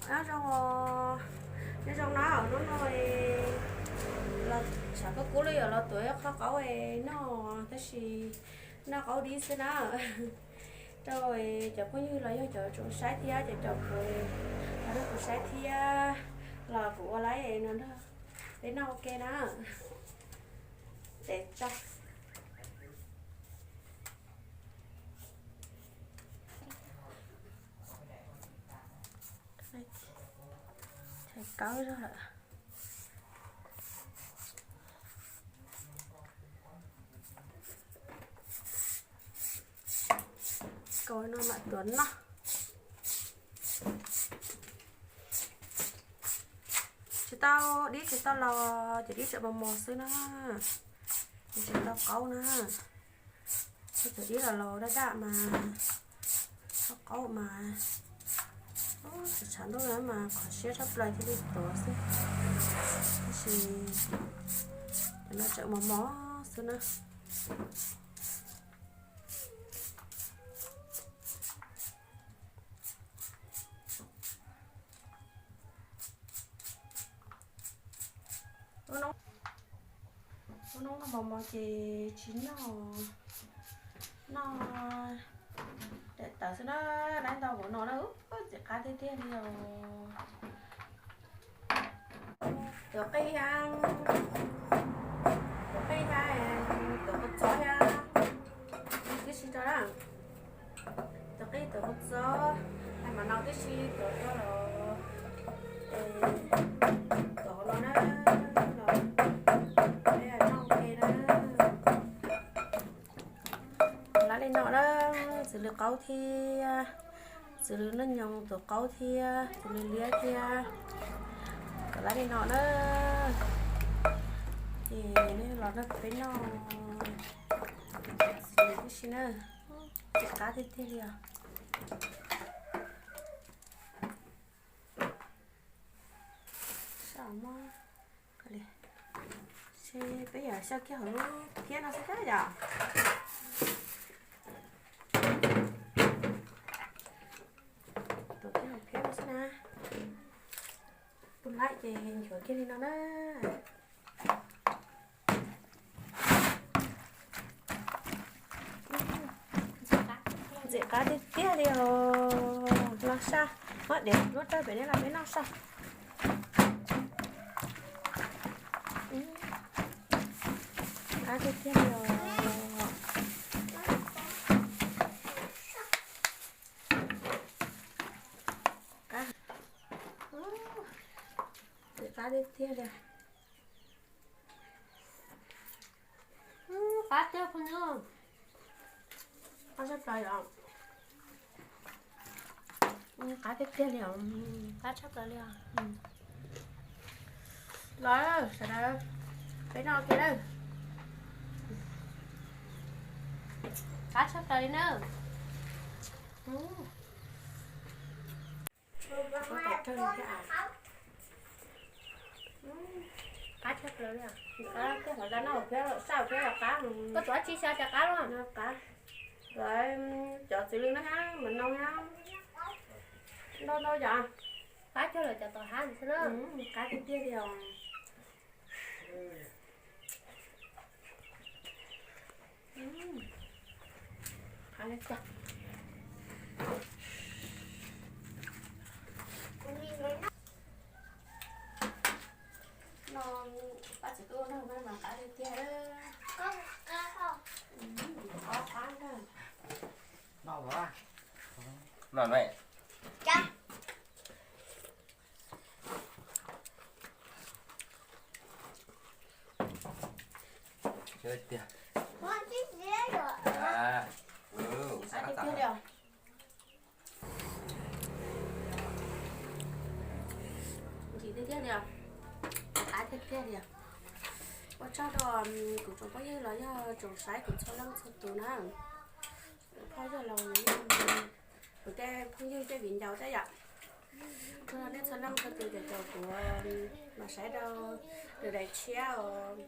Nyob zoo, nyob zoo na, hnub no los tshav kub kub li yuav los tuav ib qho qaub noj, tab sis noj qaub dib xwb na. Rau cov phooj ywg los yog cov tsoom saib thiab cov caum kuv, los nrog kuv saib thiab, los kuv ua laib no nrog peb noj ua ke na. Tes tsa. Kawb zog lawm. Kaus no mam tuav noj. Tsis tau, dib tsis tau los ces dib tseem mos mos xwb na, tsis tau qaub na. Cov dib los los daj daj mas, qaub qaub mas, tshav tshav ntuj na mas qhov siab tshaj plaws thiaj li tuav xwb. Tab sis cov no tseem mos mos xwb na. Lub hnub no mos mos ces tsis noj, noj daim tawv xwb na, laib ntau npaum no na, ntxim qab tiag tiag li os. Tuav qij thiab, tuav qij thiab, tuav kua txob thiab, tib si rau na. Tuav qij tuav kua txob, hais mam no tib si tuav rau los, tuav hauv no na, los peb noj ua ke na. Lab li no na, txiv lws qaub thiab, txiv lws noj nyoos tuav qaub thiab, txiv lws liab thiab, kom lab li no na. Ces nej los nrog peb noj txiv lws tib si na, ntxim qab tiag tiag li os. Sab mob, seb peb yog xyaw kiag hauv lub phiab no xwb thiab yom. Tuav kiag hauv phiab no xwb na. Tus laib ces nchuav kiag li no na. Ntxim qab tiag tiag li os. Los saj, muab diav muab rau pem nej los peb noj saj. Qab tiag tiag li os. Qab, ntxim qab tiag tiag li. Qab tiag phooj ywg, qab tshaj plaws li os. Qab tiag tiag li os, qab tshaj plaws li os. Los sawv daws, peb noj ua ke lawm. Qab tshaj plaws li na. Qab tshaj plaws li. Qab tiag, qhov no noj thiab saj thiab los qab. Koj tuav tsis xyaw cas qab los? Qab. Cov txiv lws no hab, mas no hab, ntau ntau yom. Qab cuag lawm cov tom hab xwb na. Qab tiag tiag li os. No pab txiv tub nrog mas qab tiag tiag. Qab qab na. No no. Qab tiag tiag li os. Ntsim tiag tiag li os. Qab tiag tiag li os. Ua tsaug rau kuv tsoom phooj ywg los yog tsoom saib kuv txhua leej txhua tus na. Phauj yog los kuv tej phooj ywg tej viv ncaus tej yom. Tsaug nej txhua leej txhua tus cov caum kuv los saib rau lwm daim tshiab os.